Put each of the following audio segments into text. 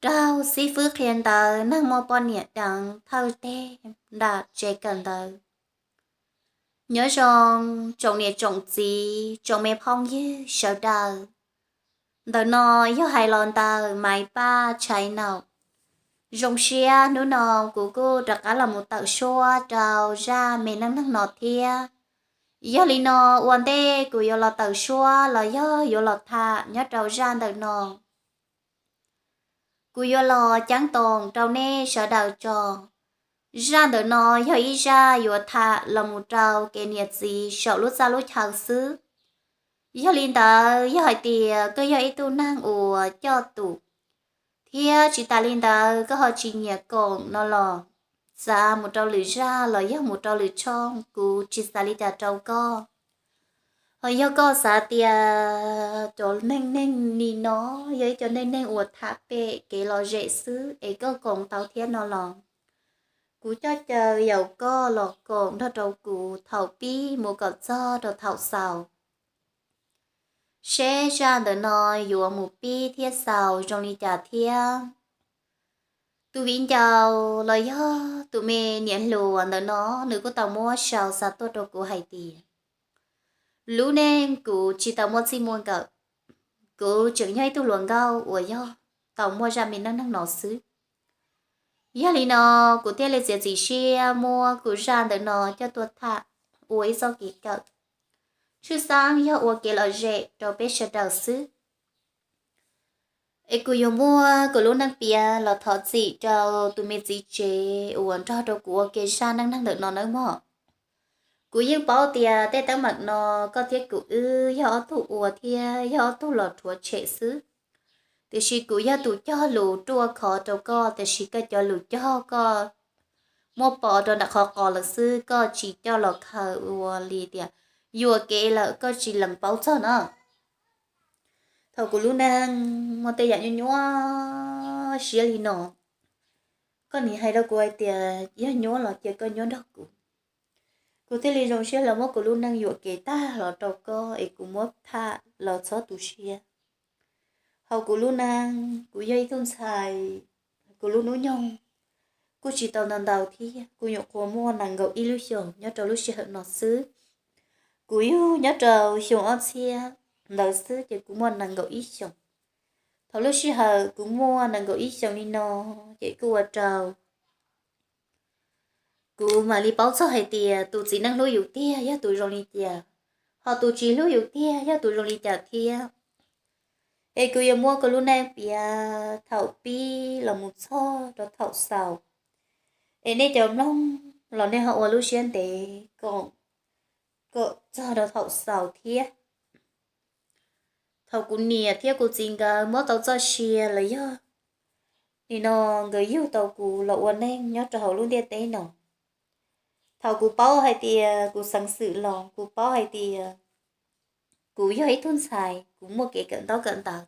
raug xib fwb qhia ntawv neeg muaj poj niam deev thawj teg nram tsev kawm ntawv. Nyob zoo tsoom niam tsoom txiv, tsoom me phooj ywg sawv daws. Ntawm no yog hais los ntawm Maiv Paj Tshaiv Naum. Zoo siab hnub no kuv kuj rov qab los mus tawm suab rau zaj me neej neeg no thiab. Yog li no, ua ntej kuv yuav los tawm suab los yog yuav los tham nyob rau zaj ntawm no, kuv yuav los ceeb toom rau nej sawv daws tso. Zaj ntawm no yog ib zaj yuav tham los mus rau kev niam txiv saum lub txaj lub chaw xwb. Yog li ntawd, yog hais tias koj yog ib tug neeg uas coj tus, thiab tsis tas li ntawd koj ho tsis nyiam koom no los, xav mus rau lwm zaj los yog mus rau lwm tshooj, kuv tsis xav li cas rau koj. Ho yog koj xav tias cov neej neeg li no yog ib co neej neeg uas tham pem kev lom zem xwb es koj koom tau thiab no los, kuv coj caw yaum koj los koom nrog rau kuv thaum pib mus kom txog rau thaum xaus, seb zaj ntawm no yuav mus pib thiab xaus zoo li cas thiab. Tus viv ncaus los yog tus me niam hluas ntawm no, nws kuj tau muab sau xa tuaj rau kuv hais tias, lub neej kuv tsis tau muaj txij muaj nkawm, kuv tseem yog ib tug hluas nkauj uas yog tau muaj zaj me neej neeg no xwb. Yog li no, kuv thiaj li txiav txim siab muab kuv zaj ntawm no coj tuaj tham ua ib txoj kev kawm, tshwj xeeb yog ua kev lom zem rau peb sawv daws xwb. Es kuv yuav muab kuv lub neej piav los thov txim rau tus me txiv tsev uas nrog rau kuv ua ke zaj neej neeg ntawm no nawb mog. Kuv yeej paub tias tej teeb meem no koj thiab kuv wb yog ob tug ua thiab yog ob tug los rhuav tshem xwb, tiam sis kuv yog tus cog lus ruaj khov rau koj, tiam sis koj cov lus cog koj muab pov rau nram qhov qos lawm xwb, koj tsis coj los khaws ua li tias yuam kev lawm koj tsis lees paub txog no. Thaum kuv lub neej muaj tej yam nyuaj nyuaj siab li no, koj nim hais rau kuv hais tias yog nyuaj los cia koj nyuaj nrog kuv. Kuv thiaj li zoo siab los muab kuv lub neej yuam kev tag los rau koj es kuv muab tham los txhob tu siab. Hauv kuv lub neej, kuv yog ib tug ntxhais, kuv lub hnub nyoog kuj tsis tau ntau ntau thiab, kuv nyuam qhuav muaj nees nkaum ib lub xyoos nyob rau lub sij hawm no xwb. Kuv yug nyob rau xyoo ob txhiab ntawd xwb ces kuv muaj nees nkaum ib xyoos. Thaum lub sij hawm kuv muaj nees nkaum ib xyoos li no ces kuj ua rau kuv mam li paub txog hais tias tus txiv neej hlub yus tiag yog tus zoo li cas, ho tus tsis hlub yus tiag yog tus zoo li cas thiab. Es kuv yuav muab kuv lub neej piav thaum pib los mus txog rau thaum xaus, es nej cov mloog los nej ho ua lub siab ntev koom kom txog rau thaum xaus thiab. Thaum kuv niam thiab kuv txiv nkawd muab tau txoj sia los yog nim no nkawd yug tau kuv los ua neej nyob rau hauv lub ntiaj teb no, thaum kuv paub hais tias kuv xeev xwm los kuv paub hais tias kuv yog ib tug ntxhais, kuv muaj kev kawm ntaub kawm ntawv,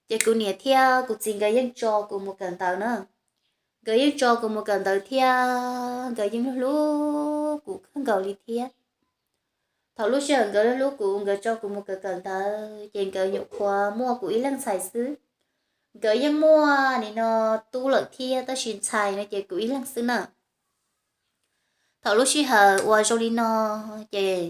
ces kuv niam thiab kuv txiv nkawd yeej tso kuv mus kawm ntawv na. Nkawd yeej tso kuv mus kawm ntawv thiab nkawd yeej hlub hlub kuv kawg nkaus li thiab. Thaum lub sij hawm nkawd hlub hlub kuv, nkawd tso kuv mus kawm kawm ntawv ces nkawd nyuam qhuav muaj kuv ib leeg ntxhais xwb. Nkawd yeej muaj nim no tub lawm thiab tab sis ntxhais no ces kuv ib leeg xwb na. Thaum lub sij hawm uas zoo li no ces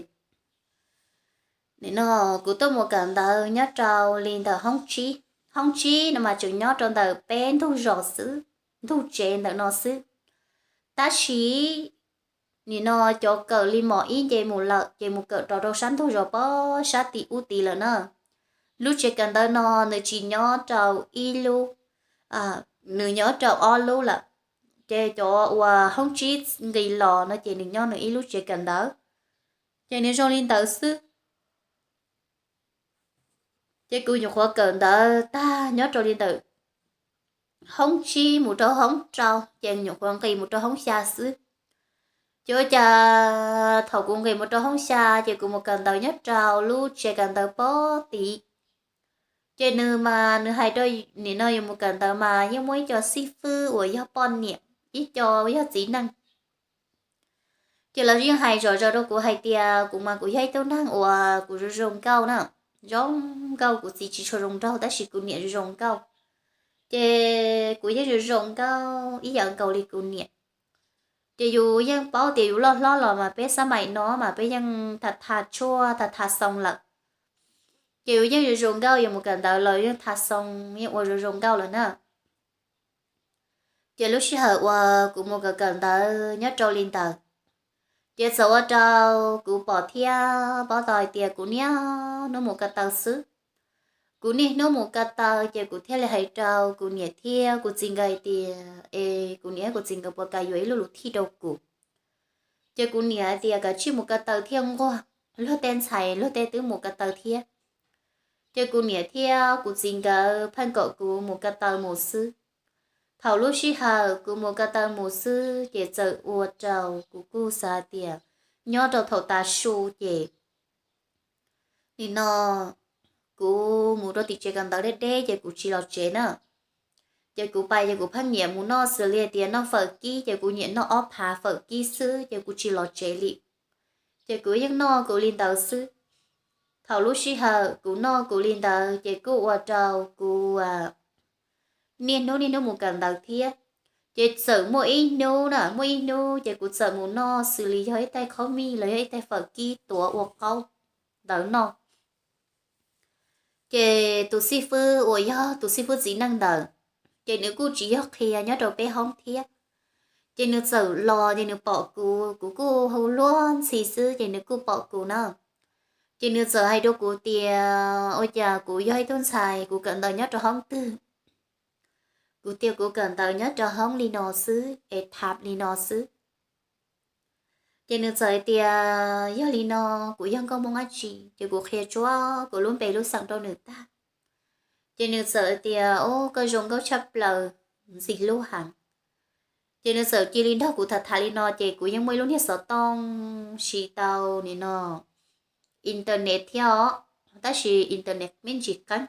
nim no kuv tuaj mus kawm ntawv nyob rau li ntawm hoob tsib. Hoob tsib no mas tseem nyob rau ntawm peb ntug zos xwb, ntug tsev ntawm no xwb. Tab sis nim no cov kawm li mos ib nce mus lawm ces mus kawm rov rau sab ntug zos pob sab tim ub tid lawm na. Lub tsev kawm ntawv no nws tsis nyob rau ib lub, nws nyob rau ob lub lawm. Ces cov uas hoob tsib nqis los no ces nws nyob nws ib lub tsev kawm ntawv. Ces nws zoo li ntawd xwb. Ces kuv nyuam qhuav kawm ntawv tag nyob rau li ntawm hoob tsib mus rau hoob rau, ces nyuam qhuav nqis mus rau hoob xya xwb. Ces ua cas thaum kuv nqis mus rau hoob xya ces kuv mus kawm ntawv nyob rau lub tsev kawm ntawv pob tid. Ces nws mas nws hais rau, nim no yus mus kawm ntawv mas yeej muaj ib co xib fwb uas yog poj niam, ib co yog txiv neej. Ces lawv yeej hais zom zaws rau kuv hais tias kuv mas kuv yog ib tug neeg uas kuv zoo zoo nkauj na, zoo nkauj, kuv txiv tsis tshua zoo nraug tab sis kuv niam zoo zoo nkauj. Ces kuv yeej zoo zoo nkauj ib yam nkaus li kuv niam. Ces yus yeej paub tias yus loj hlob los mas peb xab maim no mas peb yeej tham tham tshuaj tham tham xoo lawm. Ces yus yeej zoo zoo nkauj, yus mus kawm ntawv los yeej tham xoo, yeej ua zoo zoo nkauj lawm na. Ces lub sij hawm uas kuv mus kawm kawm ntawv nyob rau li ntawd, ces txawm ua rau kuv pom thiab paub tau hais tias kuv niaj hnub mus ko taw xwb. Kuv niaj hnub mus ko taw ces kuv thiaj li hais rau kuv niam thiab kuv txiv nkawd hais tias es kuv niam kuv txiv nkawd puas kam yuav ib lub luv thij rau kuv. Ces kuv niam hais tias kav tsij mus ko taw thiaj nquag, luag tej ntxhais luag tej twb mus ko taw thiab. Ces kuv niam thiab kuv txiv nkawd pheej kom kuv mus ko taw mus xwb. Thaum lub sij hawm kuv mus ko taw mus xwb ces txawm ua rau kuv kuj xav tias nyob rau thaum tav su ces nim no kuv mus rau tim tsev kawm ntawv deb deb ces kuv tsis los tsev na. Ces kuv pais ces kuv pheej nyiam mus noj xws li tias noj fawm kib ces kuv nyiam noj ob phav fawm kib xwb ces kuv tsis los tsev li. Ces kuv yeej noj kuv li ntawd xwb. Thaum lub sij hawm kuv noj kuv li ntawd ces kuj ua rau kuv niaj hnub niaj hnub mus kawm ntawv thiab. Ces txawm muaj ib hnub na, muaj ib hnub ces kuv txawm mus noj xws li yog ib tais qhaub mij los yog ib tais fawm kib tuav ua qaub ntawd noj. Ces tus xib fwb uas yog tus xib fwb txiv neej ntawd, ces nws kuj tsis yog qhia nyob rau peb hoob thiab. Ces nws txawm los ces nws pom kuv, kuv kuj hu luag ntxhi xwb ces nws kuj pom kuv na. Ces nws txawm hais rau kuv tias ua cas kuv yog ib tug ntxhais kuv kawm ntawv nyob rau hoob twg. Kuv tias kuv kawm ntawv nyob rau hoob li no xwb es tham li no xwb. Ces nws txawm hais tias yog li no, kuv yog nkauj Hmoob dab tsi, ces kuv qhia tsuab kuv lub npe lub xeem rau nws tag. Ces nws txawm hais tias o, koj zoo nkauj tshaj plaws, ntxim hlub heev. Ces nws txawm cia li nrog kuv tham tham li no ces kuv yeej muaj ib lub niag xov tooj siv tau nim no internet thiab os, tab sis internet me ntsis qeeb.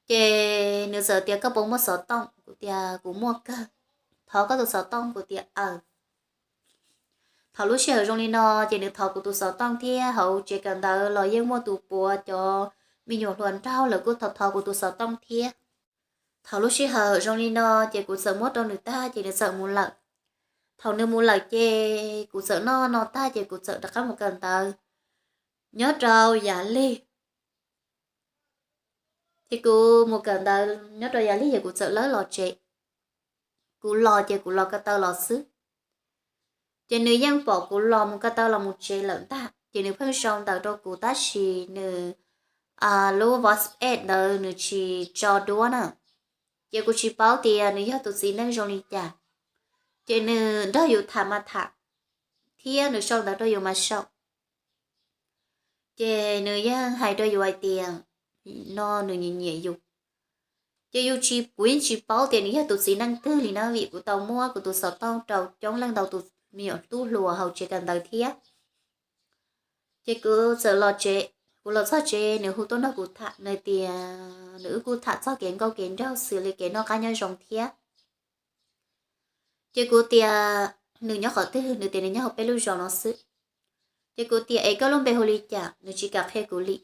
Ces nws txawm tias koj puas muaj xov tooj, kuv tias kuv muaj kawg, thov koj tus xov tooj, kuv tias aws. Thaum lub sij hawm zoo li no ces nws thov kuv tus xov tooj thiab, hauv tsev kawm ntawv los yeej muaj tus puav cov me nyuam hluas nraug lawv kuj thov thov kuv tus xov tooj thiab. Thaum lub sij hawm zoo li no ces kuv txawm muab rau nws tag ces nws txawm mus lawm. Thaum nws mus lawm ces kuv txawm noj no tag ces kuv txawm rov qab mus kawm ntawv nyob rau Yam Lig. Ces kuv mus kawm ntawv nyob rau Yam Lig ces kuv txawm lawb los tsev. Kuv los ces kuv los ko taw los xwb. Ces nws yeej pom kuv los mus ko taw los mus tsev lawm ntag ces nws pheej sau ntawv rau kuv tab sis nws lub WhatsApp ntawd nws tsis tso duab na. Ces kuv tsis paub tias nws yog tus txiv neej zoo li cas. Ces nws nrog yus tham mas tham, thiab nws sau ntawv rau yus mas sau. Ces nws yeej hais rau yus hais tias no nws nyiam nyiam yus. Ces yus tsis, kuv yeej tsis paub tias nws yog tus txiv neej twg li na vim kuv tau muab kuv tus xov tooj rau coob leej ntau tus me nyuam tub hluas hauv tsev kawm ntawv thiab. Ces kuv txawm los tsev, kuv los txog tsev nws hu tuaj nrog kuv tham, nws tias nws wb kuj tham txog kev nkauj kev nraug xws li kev noj qab nyob zoo thiab. Ces kuv tias nws nyob qhov twg, nws tias nws nyob hauv peb lub zos no xwb. Ces kuv tias es koj lub npe hu li cas, nws tsis kam qhia kuv li.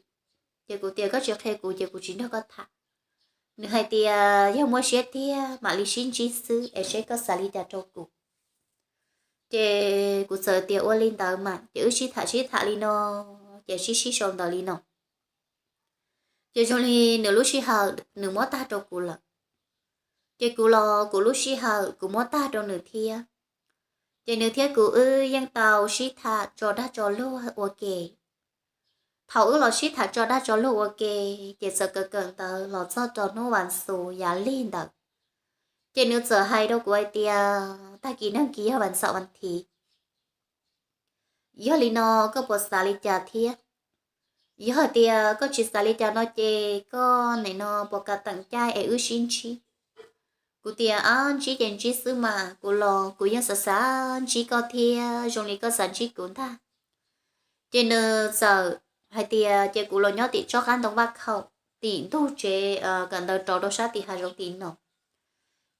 Ces kuv tias koj tsis qhia kuv ces kuv tsis nrog koj tham. Nws hais tias yog muaj siab tiag mam li sib ntsib xwb es seb koj xav li cas rau kuv. Ces kuv txawm tias ua li ntawd mas ces wb sib tham sib tham li no, ces sib sib sau ntawv li no. Ces zoo li nws lub sij hawm nws muab tag rau kuv lawm. Ces kuv los kuv lub sij hawm kuv muab tag rau nws thiab. Ces nws thiab kuv wb yeej tau sib tham tso dag tso luag ua ke. Thaum wb los sib tham tso dag tso luag ua ke, ces txawm kawm kawm ntawv los txog rau hnub vas xuv Yam Lig ntawd. Ces nws txawm hais rau kuv hais tias tag kis neeg kis yog vas xaum vas thiv. Yog li no koj puas xav li cas thiab? Yog hais tias koj tsis xav li cas no ces koj nim no puas kam teem caij es wb sib ntsib? Kuv tias ab ntsib ces ntsib xwb mas, kuv los kuv yeej xav xav ntsib koj thiab zoo li koj xav ntsib kuv ntag. Ces nws txawm hais tias ces kuv los nyob tim tsob qab ntoo vaj khaum, tim ntug tsev kawm ntawv rov rau sab tim hav zoov tim no,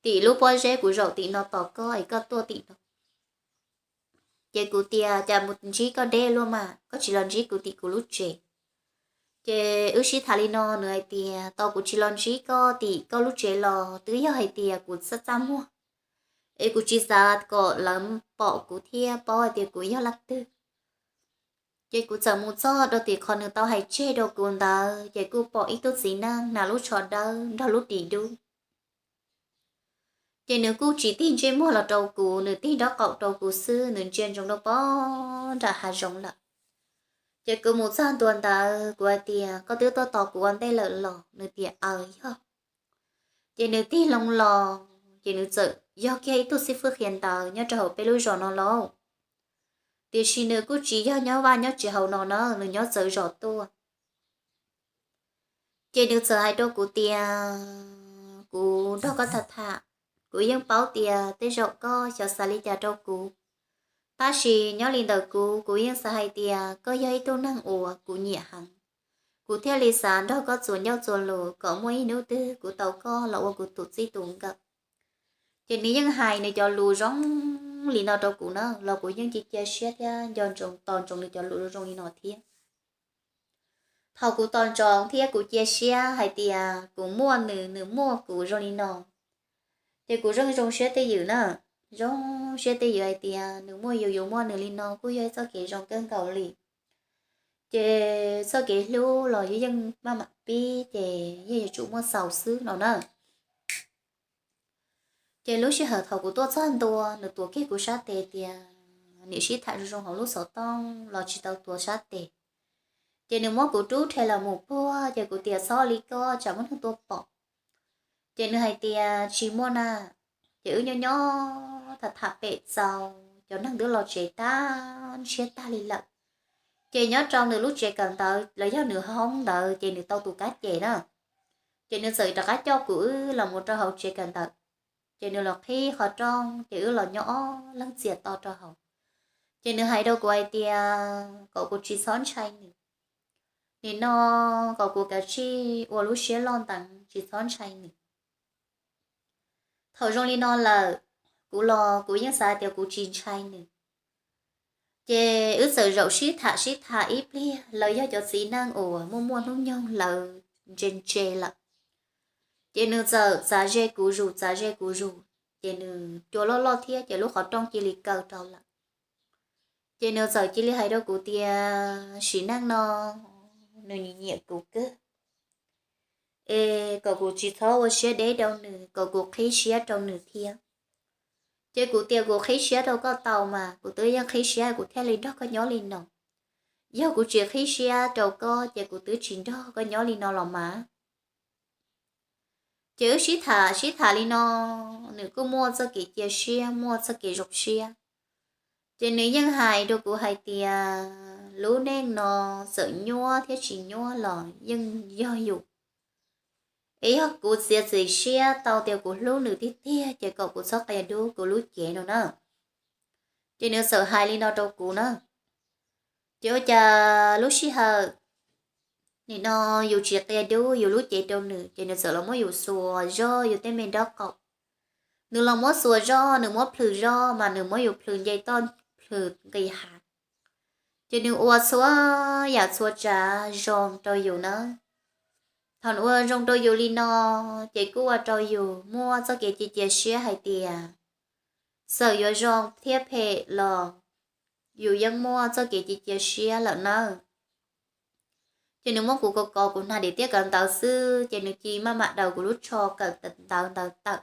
tim lub pob zeb kuv zaum tim no tos koj es koj tuaj tim no. Ces kuv tias cas mus ntsib koj deb luaj mas koj tsis los ntsib kuv tim kuv lub tsev. Ces wb sib tham li no, nws hais tias tos kuv tsis los ntsib koj tim koj lub tsev los twb yog hais tias kuv txaj txaj muag, es kuv tsis xav kom lawv pom kuv thiab paub hais tias kuv yog leej twg. Ces kuv txawm mus txog rau tim qhov nws tau hais tseg rau kuv ntawd, ces kuj pom ib tug txiv neej hnav lub tsho dawb nrog lub ris dub. Ces nws kuj tsis tig ntsej muag los rau kuv, nws tig nraub qaum rau kuv xwb, nws ntsia ntsoov rau pog nram hav zoov lawm. Ces kuv mus txog ntua ntawd, kuv hais tias koj twb tuaj tos kuv ua ntej lawm los? Nws tias aws yog. Ces nws tig loo los, ces nws txawm yog kiag ib tug xib fwb qhia ntawv nyob rau hauv peb lub zos no lauj. Tiam sis nws kuj tsis yog nyob vaj nyob tsev hauv no na, nws nyob txawv zos tuaj. Ces nws txawm hais rau kuv tias kuv nrog koj tham tham, kuv yeej paub tias tej zaum koj xyov xav li cas rau kuv, tab sis nyob li ntawm kuv, kuv yeej xav hais tias koj yog ib tug neeg uas kuv nyiam heev. Kuv thiaj li xav nrog koj txuas ncauj txuas lus kom muaj ib hnub twg kuv tau koj los ua kuv tus txij tus nkawm. Ces nws yeej hais nws cov lus zoo li no rau kuv na, los kuv yeej cia cia siab thiab nco ntsoov tos ntsoov nws cov lus zoo li no thiab. Thaum kuv tos ntsoov thiab kuv cia siab hais tias kuv muaj nws, nws muaj kuv zoo li no, ces kuv yeej zoo siab twj ywm na. Zoo siab twj ywm hais tias nws muaj yus, yus muaj nws li no kuj yog ib txoj kev zoo kawg nkaus li. Ces txoj kev hlub los yus yeej maj mam pib ces yeej yuav tsum muaj xaus xwb no na. Ces lub sij hawm thaum kuv tuaj txog ntua, nws tuav kiag kuv sab tes tias nim sib tham zoo zoo hauv lub xov tooj los tsis tau tuav sab tes. Ces nws muab kuv rub rhe los mus puag, ces kuv tias txhob li koj tsam muaj neeg tuaj pom. Ces nws hais tias tsis muaj na. Ces wb nyob nyob tham tham pem txaus, cov neeg twb los tsev tag nrhiab tag li lawm. Ces nyob rau nws lub tsev kawm ntawv los yog nws hoob ntawd ces nws tau tus kab ces na. Ces nws txawm rov qab coj kuv wb los mus rau hauv tsev kawm ntawv. Ces nws los qhib qhov rooj, ces wb los nyob ob leeg txias to rau hauv. Ces nws hais rau kuv hais tias kom kuv tsis txhob ntshai nws, nim no kom kuv kav tsij ua lub siab loj ntev, tsis txhob ntshai nws. Thaum zoo li no lawm, kuv los kuv yeej xav tias kuv tsis ntshai nws. Ces wb txawm zaum sib tham sib tham ib pliag, lawv yog cov txiv neej uas muaj muaj hnub nyoog lawv ntse ntse lawm. Ces nws txawm txav ze kuv zus, txav ze kuv zus, ces nws cua loj loj thiab ces lub qhov rooj cia li kaw rau lawm. Ces nws txawm cia li hais rau kuv tias sim neej no nws nyiam nyiam kuv kawg, es kom kuv tsis txhob ua siab deb rau nws, kom kuv qhib siab rau nws thiab. Ces kuv tias kuv qhib siab rau koj tau mas, kuv twb yeej qhib siab kuv thiaj li nrog koj nyob li no. Yog kuv tsis qhib siab rau koj ces kuv twb tsis nrog koj nyob li no los mas. Ces wb sib tham sib tham li no, nws kuj muaj txoj kev cia siab, muaj txoj kev zoo siab. Ces nws yeej hais rau kuv hais tias lub neej no txawm nyuaj thiab tsis nyuaj los yeej yog yus. Es yog kuv txiav txim siab tau tias kuv hlub nws tiag tiag ces kom kuv txhob qia dub kuv lub cev no na. Ces nws txawm hais li no rau kuv na. Ces ua cas lub sij hawm nim no yus tsis qia dub yus lub cev rau nws, ces nws txawm los muab yus xuas zog yus tej me nraub qaum. Nws los muab xuas zog, nws muab plhws zog mas nws muab yus plhws nce toj plhws nqis hav. Ces nws ua txhua yam txhua tsav zoo rau yus na. Thaum nws ua zoo rau yus li no, ces kuj ua rau yus muaj txoj kev cia cia siab hais tias txawm yuav zoo thiab phem los yus yeej muaj txoj kev cia cia siab lawm nawb. Ces nws muab kuv kov kov kuv hnav diam tiab kawm ntawv xwb, ces nws cia li maj mam daws kuv lub tsho kawm ntawv ntawd tawm.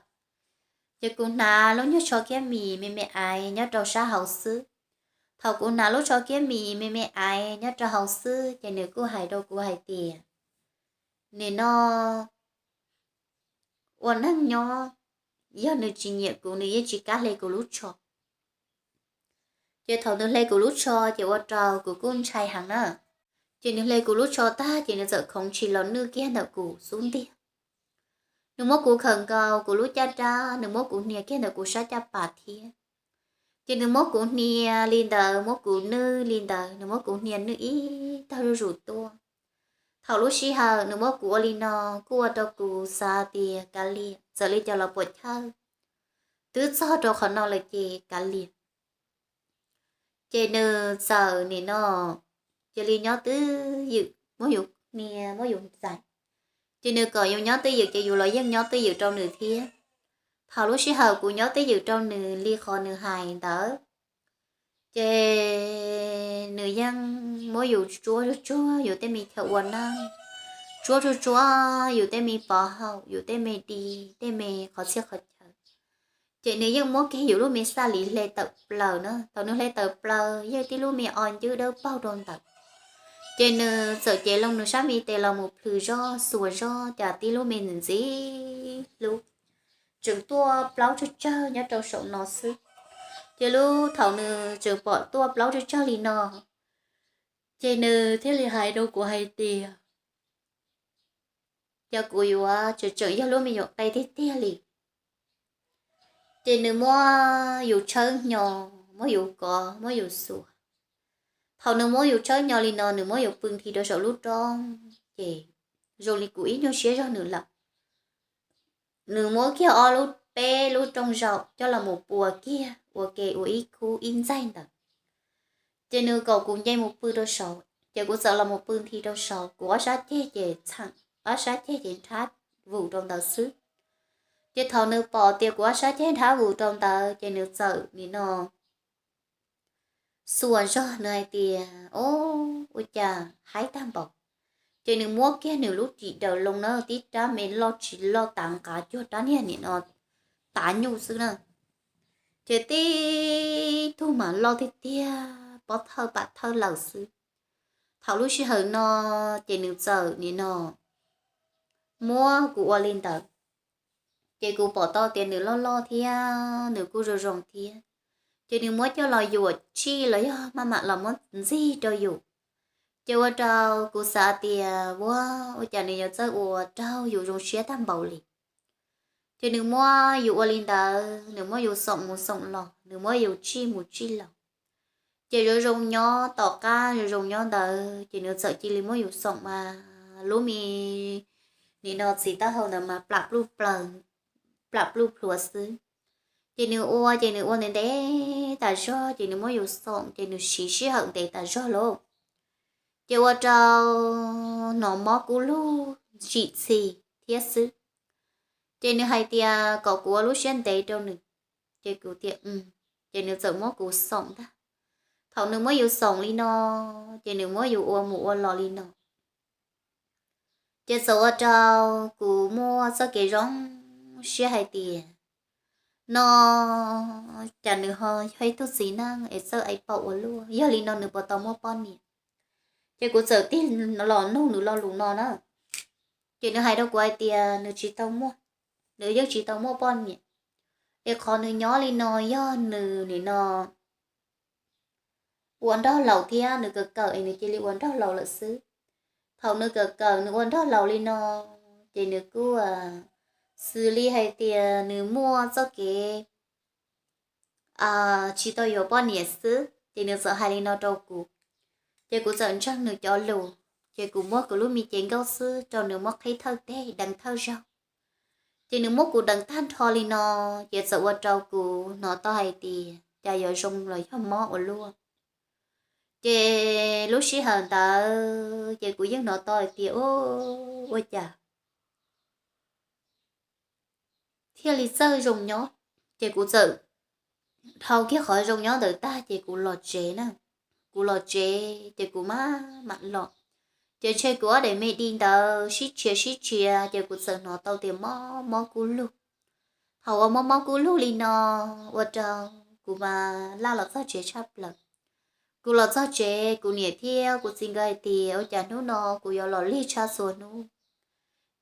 Ces kuv hnav lub nyuag tsho kiab mis me me aiv nyob rau sab hauv xwb. Thaum kuv hnav lub tsho kiab mis me me aiv nyob rau hauv xwb, ces nws kuj hais rau kuv hais tias, nim no ua neeg nyob, yog nws tsis nyiam kuv nws yeej tsis kam hle kuv lub tsho. Ces thaum nws hle kuv lub tsho ces ua rau kuv kuj ntshai heev na. Ces nws hle kuv lub tsho tag ces nws txawm khoov ntshis los nwj kiag ntawm kuv xub ntiag. Nws muab kuv khawm nkaus kuv lub caj dab, nws muab kuv hnia kiag ntawm kuv sab caj pas thiab. Ces nws muab kuv hnia li ntawd, muab kuv nwj li ntawd, nws muab kuv hnia nwj ib tag zuj zus tuaj. Thaum lub sij hawm nws muab kuv ua li no, kuj ua rau kuv xav tias kav liam, txawm li cas los puas chawj, twb txog rau qhov no lawm ces kav liam. Ces nws txawm nim no cia li nyob twj ywm muab yus nias muab yus ntxais. Ces nws kom yus nyob twj ywm ces yus los yeej nyob twj ywm rau nws thiab. Thaum lub sij hawm kuv nyob twj ywm rau nws li qhov nws hais ntawd, ces nws yeej muab yus tsuab tsuag tsuag yus tej me chaw ua neej, tsuab tsuag tsuag yus tej me pov haum, yus tej me di, tej me qhov txhia qhov chaw. Ces nws yeej muab kiag yus lub me xaj lis hle tawm plaws na. Thaum nws hle tawm plaws yeej tib lub me o ncwb dawb paug rau ntawd. Ces nws txawm cev loo nws sab me tes los mus plhws zog xuas zog cas tib lub me ntxim ntxim hlub tseem tuaj plaub tsawg tsawg nyob rau saum no xwb. Ces lub thaum nws tseem pom tuaj plaub tsawg tsawg li no, ces nws thiaj li hais rau kuv hais tias, yog kuv yuav tseem tseem yog lub me nyuam qe tiag tiag li. Ces nws muab yus tshawb hnyo, muab yus kov, muab yus xuas. Thaum nws muab yus tshawb hnyo li no, nws muab yus pw nthi rau saum lub roob, ces zoo li kuv ib nyuag siab zog nws lawm. Nws muab kiag ob lub, peb lub rooj zaum coj los mus pua kiag ua ke ua ib khub ib ntxaig ntawd. Ces nws kom kuv nce mus pw rau saud, ces kuv txawm los mus pw nthi rau saud, kuv ob sab ceg ces txheem, ob sab ceg ces nrhab vus rau ntawd xwb. Ces thaum nws pom tias kuv ob sab ceg nrhab vus rau ntawd ces nws txawm nim no xuas zog, nws hais tias, o, ua cas haib tag npaum. Ces nws muab kiag nws lub ris daws loo na, tib rab me loj tsis loj tav nqav cuag rab niag nim no tav nyuj xwb na. Ces tib tug mas loj tiag tiag, pob thawj pam thawj lawm xwb. Thaum lub sij hawm no ces nws txawm nim no muab kuv ua li ntawd. Ces kuv pom tau tias nws loj loj thiab nws kuj zoo zoo thiab. Ces nws muab coj los yuam tsij los yog maj mam los muab ntxig rau yus. Ces ua rau kuv xav tias, ua, ua cas nws yuav txawj ua raug yus zoo siab tag npaum li. Ces nws muab yus ua li ntawd, nws muab yus xoom mus xoom los, nws muab yus tsij mus tsij los. Ces zoo zoo nyob tom qab zoo zoo nyob ntawd ces nws txawm cia li muab yus xoom mas lub me nim no txiv taub hau ntawd mas plam pluj plaws, plam pluj plhuav xwb. Ces nws ua ces nws ua ntev ntev tas zog ces nws muab yus xoom ces nws siv sij hawm ntev tas zog lauj. Ces ua rau hnov mob kub lug tsim txhis thiab xwb. Ces nws hais tias kom kuv ua lub siab ntev rau nws. Ces kuv tias, ces nws txawm muab kuv xoom ntag. Thaum nws muab yus xoom li no, ces nws muab yus ua mus ua los li no. Ces txawm ua rau kuv muaj txoj kev zoo siab hais tias, no cas nws ho yog ib tug txiv neej es txawj ais paum ua luaj, yog li no nws puas tau muaj poj niam. Ces kuv txawm tig los nug nws lo lus no na. Ces nws hais rau kuv hais tias nws tsis tau muaj, nws yeej tsis tau muaj poj niam. Es qhov nws nyob li no yog nws nim no ua nraug laus thiab, nws kawm kawm es nws cia li ua nraug laus lawm xwb. Thaum nws kawm kawm nws ua nraug laus li no, ces nws kuj xws li hais tias nws muaj txoj kev tsis tau yuav poj niam xwb, ces nws txawm hais li no rau kuv. Ces kuv txawm ntseeg nws cov lus, ces kuv muab kuv lub me cev nkauj xwb rau nws muab qhib thawj teg deev thawj zaug. Ces nws muab kuv deev tag nrho li no, ces txawm ua rau kuv hnov tau hais tias cas yuav zoo los yog mob ua luaj. Ces lub sij hawm ntawd ces kuv yeej hnov tau hais tias, ua cas thiaj li txawj zoo nyob. Ces kuv txawm dhau kiag qhov zoo nyob ntawd tag ces kuv los tsev na. Kuv los tsev ces kuv maj mam los, ces ntshe kuv ob daim me di ntawd sib tshiav sib tshiav ces kuv txawm hnov tau tias mob mob kub lug. Thaum uas mob mob kub lug li no, ua rau kuv mas laj los txog tsev tshaj plaws. Kuv los txog tsev kuv niam thiab kuv txiv nkawd hais tias ua cas hnub no kuv yuav los lig tshaj txhua hnub.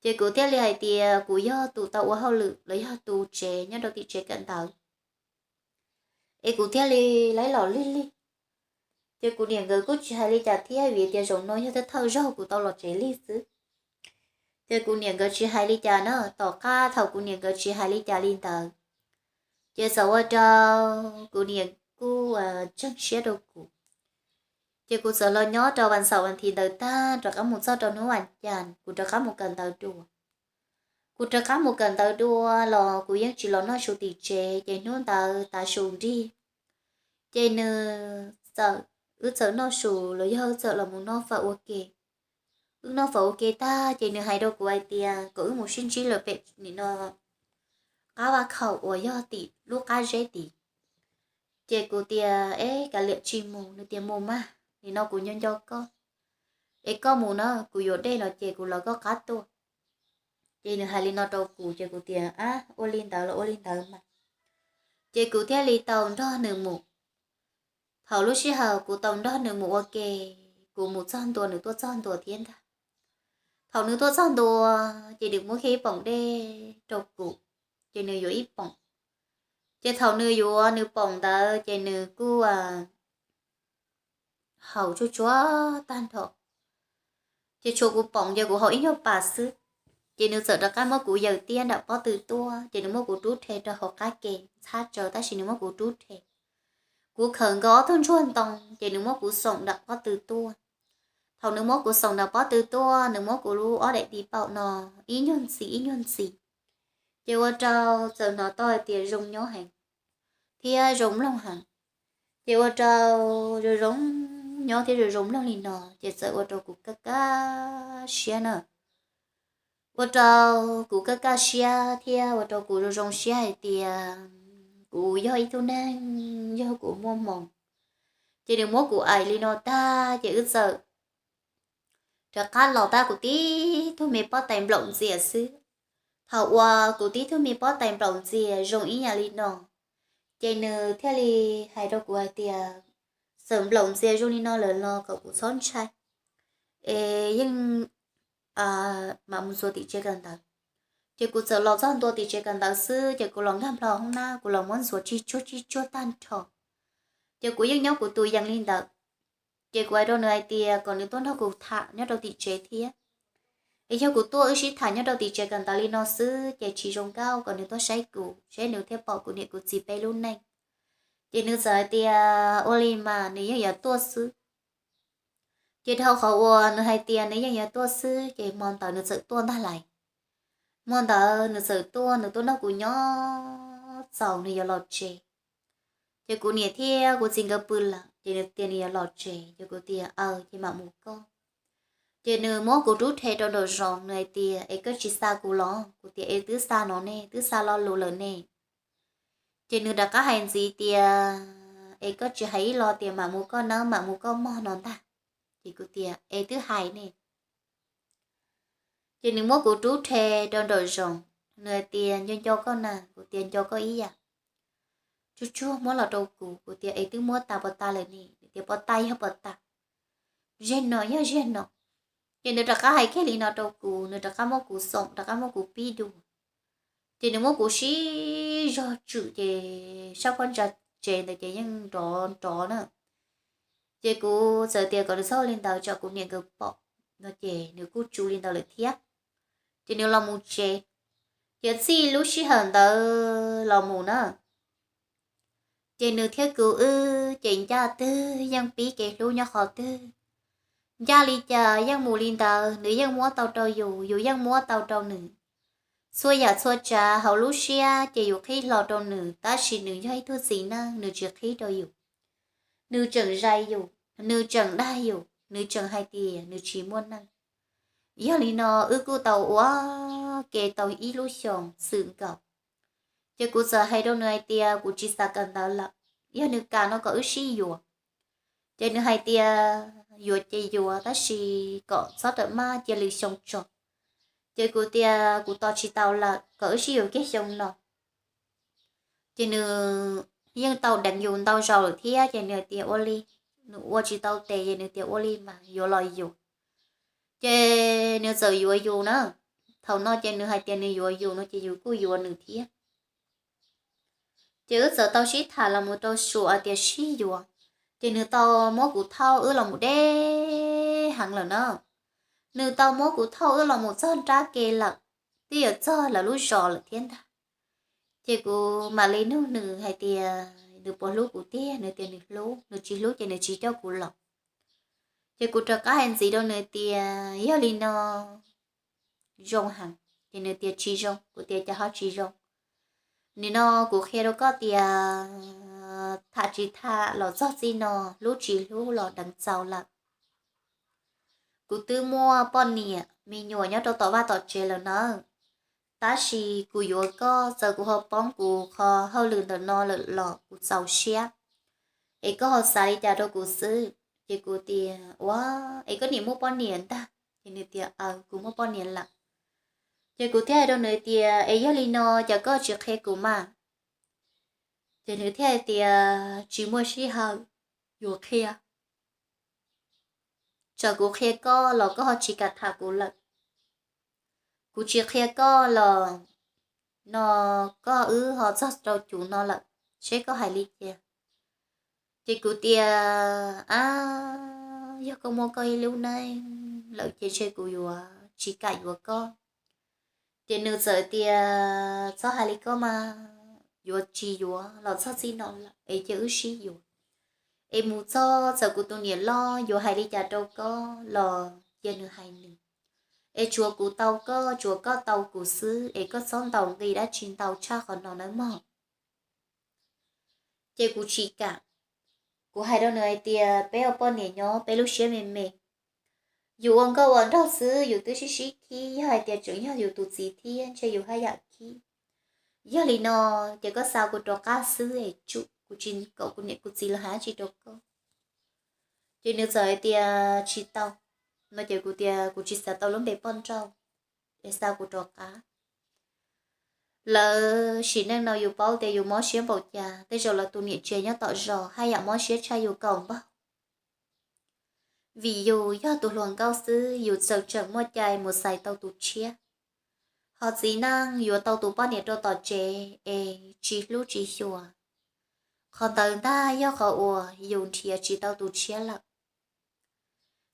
Ces kuv thiaj li hais tias kuv yog tus tau ua hauj lwm los yog tu tsev nyob rau tim tsev kawm ntawv, es kuv thiaj li laib los lig lig. Ces kuv niam nkawd kuj tsis hais li cas thiab vim tias zaum no yog thawj thawj zaug kuv tau los tsev lig xwb. Ces kuv niam nkawd tsis hais li cas na, tom qab thaum kuv niam nkawd tsis hais li cas li ntawd, ces txawm ua rau kuv niam kuj ntseeg siab rau kuv. Ces kuv txawm los nyob rau vas xaum vas thiv ntawd tag rov qab mus txog rau hnub vas cas kuv rov qab mus kawm ntawv dua. Kuv rov qab mus kawm ntawv dua los kuv yeej tsis los noj su tim tsev, ces hnub ntawd tav su nrig, ces nws txawm, wb txawm noj su los yog wb txawm los mus noj fawm ua ke. wb noj fawm ua ke tag ces nws hais rau kuv hais tias kom wb mus sib ntsib lawm pem nim no qab vaj khaum uas yog tim lub qab zeb tid. Ces kuv tias, Eb, kav liam tsis mus. Nws tias, Mus mas, nim no kuv nco nco koj, es koj mus na, kuv yuav dej no ces kuv lawv koj qab tuaj. Ces nws hais li no rau kuv ces kuv tias, Ab, ua li ntawd los ua li ntawd mas. Ces kuv thiaj li tau nrog nws mus. Thaum lub sij hawm kuv tau nrog nws mus ua ke, kuv mus txog ntua nws tuaj txog ntua thiab ntag. Thaum nws tuaj txog ntua ces nws muab kiag ib poom dej rau kuv, ces nws yuav ib poom. Ces thaum nws yuav nws poom ntawd ces nws kuj haus tsuag tsuag tag nrho. Ces tshuav kuv poom ces kuv haus ib nyuag pas xwb. Ces nws txawm rov qab muab kuv yaws tiab nram pob tw tuaj, ces nws muab kuv rub rhe rau hauv qab ke ntxhab tsawv tab sis nws muab kuv rub rhe. Kuv khawm nkaus ob tug ntsuag ntoo ces nws muab kuv xoom nram pob tw tuaj. Thaum nws muab kuv xoom nram pob tw tuaj, nws muab kuv lub ob daim tis paum no ib nyuag ntxiv ib nyuag ntxiv, ces ua rau txawm hnov tau hais tias zoo nyob heev thiab zoo mloog heev. Ces ua rau zoo zoo nyob thiab zoo zoo mloog li no ces txawm ua rau kuv kaj kaj siab na. Ua rau kuv kaj kaj siab thiab ua rau kuv zoo zoo siab hais tias kuv yog ib tug neeg yog kuv muaj hmoo. Ces nws muab kuv aim li no tag ces wb txawm rov qab los tab kuv tib tug me pob tais nplaum ntxias xwb. Thaum uas kuv tib tug me pob tais nplaum ntxias zoo ib yam li no, ces nws thiaj li hais rau kuv hais tias, Txawm nplaum ntxias zoo li no lawm los kom kuv txhob ntshai, es yeej mam mus ntxuav tim tsev kawm ntawv. Ces kuv txawm los txog ntua tim tsev kawm ntawv xwb ces kuv los nkag nplo hoob nab, kuv los muab ntxuav tsig tsuag tsig tsuag tag nrho. Ces kuv yeej nyob kuv tus yees li ntawd. Ces kuv hais rau nws hais tias kom nws tuaj nrog kuv tham nyob rau tim tsev thiab. Es yog kuv tuaj wb sib tham nyob rau tim tsev kawm ntawv li no xwb ces tsis zoo nkauj, kom nws tuaj saib kuv, saib nws thiaj pom kuv niam kuv txiv peb lub neej. Ces nws txawm hais tias, Ua li mas, nws yeej yuav tuaj xwb. Ces dhau qhov uas nws hais tias nws yeej yuav tuaj xwb ces hmo ntawd nws txawm tuaj ntag lauj. Hmo ntawd nws txawm tuaj, nws tuaj nrog kuv nyob txaus nws yuav los tsev. Ces kuv niam thiab kuv txiv nkawd pw lawm ces nws tias nws yuav los tsev, ces kuv tias, Aws, ces mam mus koj. Ces nws muab kuv rub rhe rau nraum zoov, nws hais tias, Es koj tsis xa kuv los? Kuv tias, Es twb xa no ne, twb xa lo lus lawm ne. Ces nws rov qab hais ntxiv tias, Es koj tsis hais ib lo tias mam mus koj nawb, mam mus koj mog no ntag? Ces kuv tias, Es twb hais ne. Ces nws muab kuv rub rhe rau nraum zoov, nws hais tias, Nco nco koj na. Kuv tias, Nco koj ib yam. Tsuag tsuag muab los rau kuv. Kuv tias, Es twb muab tas puas tas lawm ne? Nws tias, Puas tas yog puas tas, ziag no yog ziag no. Ces nws rov qab hais kiag li no rau kuv, nws rov qab muab kuv xoom, rov qab muab kuv pib dua. Ces nws muab kuv sib zog tswm ces sab phab ntsa tsev ntawd ces yeej nrov nrov na. Ces kuv txawm tias kom nws txhob ua li ntawd tsam kuv niam nkawd pom no ces nws kuj tsis ua li ntawd lawm thiab. Ces nws los mus tsev. Ces txij lub sij hawm ntawd los mus na, ces nws thiab kuv wb ces ncaj twg yeej pib kev hlub nyob qhov twg. Ncaj li cas yeej mus li ntawd, nws yeej muab tau rau yus, yus yeej muab tau rau nws. Txhua yam txhua tsav hauv lub siab ces yus qhib hlo rau nws, tab sis nws yog ib tug txiv neej, nws tsis qhib rau yus. Nws tseem zais yus, nws tseem dag yus, nws tseem hais tias nws tsis muaj neej. Yog li no wb kuj tau ua ke tau ib lub xyoos txwm nkaus. Ces kuv txawm hais rau nws hais tias kuv tsis xav kawm ntawv lawm, yog nws kam no kom wb sib yuav. Ces nws hais tias yuav ces yuav, tab sis kom txhob rawm maj cia lwm xyoo tso. Ces kuv tias kuv tos tsis tau lawm, kom wb sib yuav kiag xyoo no. Ces nws yeej tau deev yus ntau zaus lawm thiab, ces nws hais tias ua li, nws ua tsis tau tes ces nws tias ua li mas yuav los yuav. Ces nws txawm yuav yus na. Thaum no ces nws hais tias nws yuav yus no ces yus kuj yuav nws thiab. Ces wb txawm tau sib tham los mus rau suav hais tias sib yuav. Ces nws tau muab kuv thauj wb los mus deb heev lawm na. Nws tau muab kuv thauj wb los mus txog nrab ke lawm, twb yuav txog lawv lub zos lawm thiab ntag. Ces kuv mam li nug nws hais tias nws puas hlub kuv tiag, nws tias nws hlub, nws tsis hlub ces nws tsis coj kuv los. Ces kuv rov qab hais ntxiv rau nws tias yog li no zoo heev, ces nws tias tsis zoo, kuv tias cas ho tsis zoo. Nim no kuv qhia rau koj tias tham tsis tham los txog txij no, hlub tsis hlub los deev txaus lawm. kuv twb muaj poj niam me nyuam nyob rau tom vaj tom tsev lawm nawb, tab sis kuv yuav koj, txawm kuv ho poob kuv qhov hauj lwm ntawm no lawm los kuv txaus siab, es koj ho xav li cas rau kuv xwb. Ces kuv tias, Ua, es koj niam muaj poj niam ntag? Ces nws tias, Aws, kuv muaj poj niam lawm. Ces kuv thiaj hais rau nws tias, Es yog li no ces koj tsis qhia kuv mas? Ces nws thiaj hais tias, Tsis muaj sij hawm yuav qhia. Txawm kuv qhia koj los koj ho tsis kam tham kuv lawm. Kuv tsis qhia koj los no koj wb ho txog rau cuv no lawm, seb koj hais li cas. Ces kuv tias, Ab, yog koj muaj koj ib lub neej lawm ces ntshe kuv yuav tsis kam yuav koj. Ces nws txawm tias, Txhob hais li koj mas, yuav tsis yuav los txog txij no lawm es cia wb sib yuav. Es mus txog txawm kuv tus niam loj yuav hais li cas rau koj los cia nws hais nws. Es tsuav kuv tau koj, tsuav koj tau kuv xwb, es koj txhob ntaus nqi dab tsi ntau tshaj qhov no nawb mog. Ces kuv tsis kam. Kuv hais rau nws hais tias, Peb ua poj niam nyob peb lub siab me me, yus ua nkauj ua nraug xwb yus twb sib sib khib, yog hais tias tseem yog yus tus txiv thiab ntshe yus haj yam khib. Yog li no ces koj xa kuv rov qab xwb es tsum, kuv tsis kom kuv niam kuv txiv los hais dab tsi rau koj. Ces nws txawm hais tias, Tsis tau. No ces kuv tias, Kuv tsis xav tau lub npe poj nrauj, es xa kuv rov qab. Lawv sim neej no yus paub tias yus mob siab npaum cas, tej zaum lawv tus niam tsev nyob tom zos haj yam mob siab tshaj yus kaum npaug. Vim yus yog tus hluas nkauj xwb, yus txawm tseem muaj cai mus xaiv tau tus tshiab, ho txiv neej yuav tau tus poj niam rau tom tsev es tsis hlub tsis xyuas. Qhov ntawd ntag yog qhov uas yus nrhiav tsis tau tus tshiab lawm.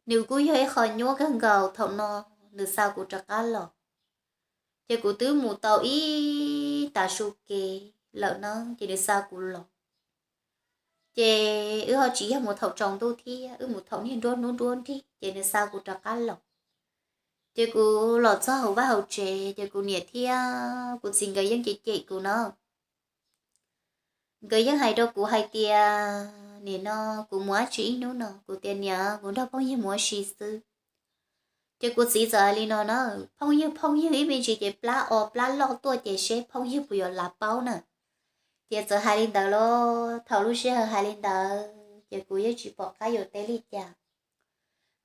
Nws kuj yog ib qho nyuaj kawg nkaus thaum no nws xa kuv rov qab los. Ces kuv twb mus tau ib tav su kev lawm na ces nws xa kuv los. Ces wb ho tsis yog mus thaum tsaus ntuj thiab, wb mus thaum niag nruab hnub nruab nrig ces nws xa kuv rov qab los. Ces kuv los txog hauv vaj hauv tsev ces kuv niam thiab kuv txiv nkawd yeej cem cem kuv na. Nkawd yeej hais rau kuv hais tias, Nim no kuv mus dab tsi ib hnub no? Kuv tias, Niam, kuv nrog phooj ywg mus ua si xwb. Ces kuv txiv txawm hais li no na, Phooj ywg phooj ywg ib me ntsis ces plab o plab loj tuaj ces seb phooj ywg puas yuav lav paub na. Ces txawm hais li ntawd los thaum lub sij hawm hais li ntawd ces kuv yeej tsis pom qab yuav teb li cas.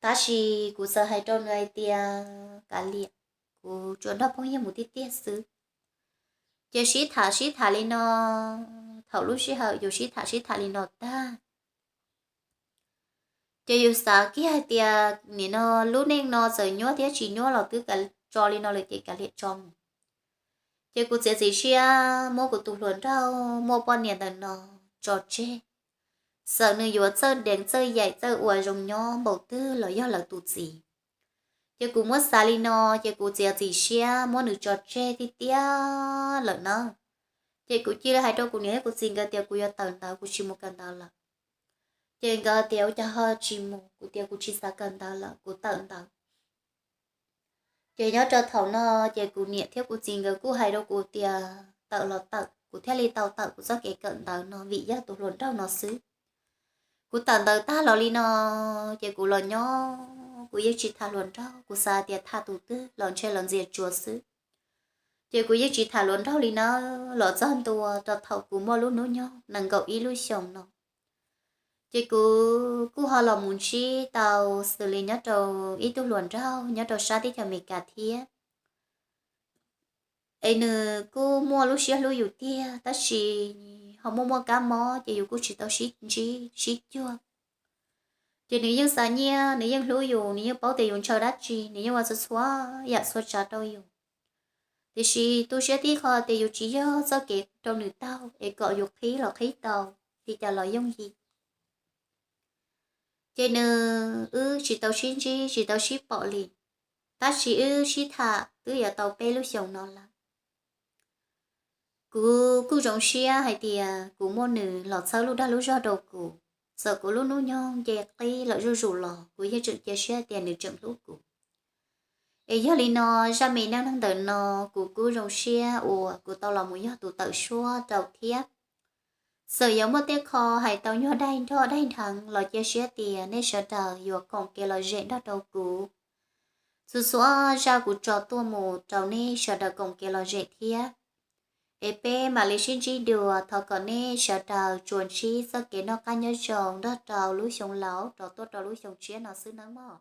Tab sis kuv txawm hais rau nws hais tias, Kav liam, kuv tsuas nrog phooj ywg mus tiag tiag xwb. Ces sib tham sib tham li no, thaum lub sij hawm yus sib tham sib tham li no tag, ces yus xav kiag hais tias nim no lub neej no txawm nyuaj thiab tsis nyuaj los twb kav tso li no lawm ces kav liam tso mus. Ces kuv txiav txim siab muab kuv tus hluas nraug muaj poj niam ntawm no tso tseg, txawm nws yuav txawj deev txawj yaim txawj ua zoo nyob npaum twg los yog lawv tus txiv. Ces kuv muab xav li no, ces kuv txiav txim siab muab nws tso tseg tiag tiag lawm na. Ces kuv cia li hais rau kuv niam thiab kuv txiv nkawd tias kuv yuav tawm ntawv, kuv tsis mus kawm ntawv lawm. Ces nkawd tias, Ua cas ho tsis mus? Kuv tias, Kuv tsis xav kawm ntawv lawm, kuv tawm ntawv. Ces nyob rau thaum no, ces kuv niam thiab kuv txiv nkawd kuj hais rau kuv tias tawm los tawm, kuv thiaj li tau tawm kuv txoj kev kawm ntawv no vim yog tus hluas nraug no xwb. Kuv tawm ntawv tag los li no, ces kuv los nyob kuv yeej tsis tham hluas nraug, kuv xav tias tham tus twg los ntshe los ntxias tsuas xwb. Ces kuv yeej tsis tham hluas nraug li na, los txog ntua rau thaum kuv muaj lub hnub nyoog nees nkaum ib lub xyoos no, ces kuv kuj ho los mus ntsib tau xws li nyob rau ib tug hluas nraug nyob rau sab teb chaws Amelikas thiab. Es nws kuj muaj lub siab hlub yus tiag, tab sis ho muaj muaj kab mob ces yus kuj tsis tau sib ntsib sib cuag. Ces nws yeej xa nyiaj, nws yeej hlub yus, nws yeej paub tias yus ntshaw dab tsi, nws yeej ua txhua txhua yam txhua tsav rau yus. Tiam sis tu siab tib qho tias yus tsis yog txoj kev rau nws taug es kom yus qhib los qhib tau li cas los yooj yim. Ces nws, wb tsis tau sib ntsib tsis tau sib pom li, tab sis wb sib tham twb yuav tau peb lub xyoos no lawm. Kuv kuj zoo siab hais tias kuv muaj nws los txhawb lub dag lub zog rau kuv. Txawm kuv lub hnub nyoog nce qib lawm zuj zus los kuv yeej tseem cia siab tias nws tseem hlub kuv. Es yog li no, zaj me neej neeg ntawm no kuv kuj zoo siab uas kuv tau los mus yog tus tawm suab rau thiab. Txawm yuav muaj tej qho hais tau nyuag daig nroj daig nrheev los cia siab tias nej sawv daws yuav koom kev lom zem nrog rau kuv. Txhua txhua zaj kuv tso tuaj mus rau nej sawv daws koom kev lom zem thiab. Es peb mam li sib ntsib dua, thov kom nej sawv daws tsuas ntsib txoj kev noj qab nyob zoo nrog rau lub xyoo laus rov tuaj rau lub xyoo tshiab no xwb nawb mog.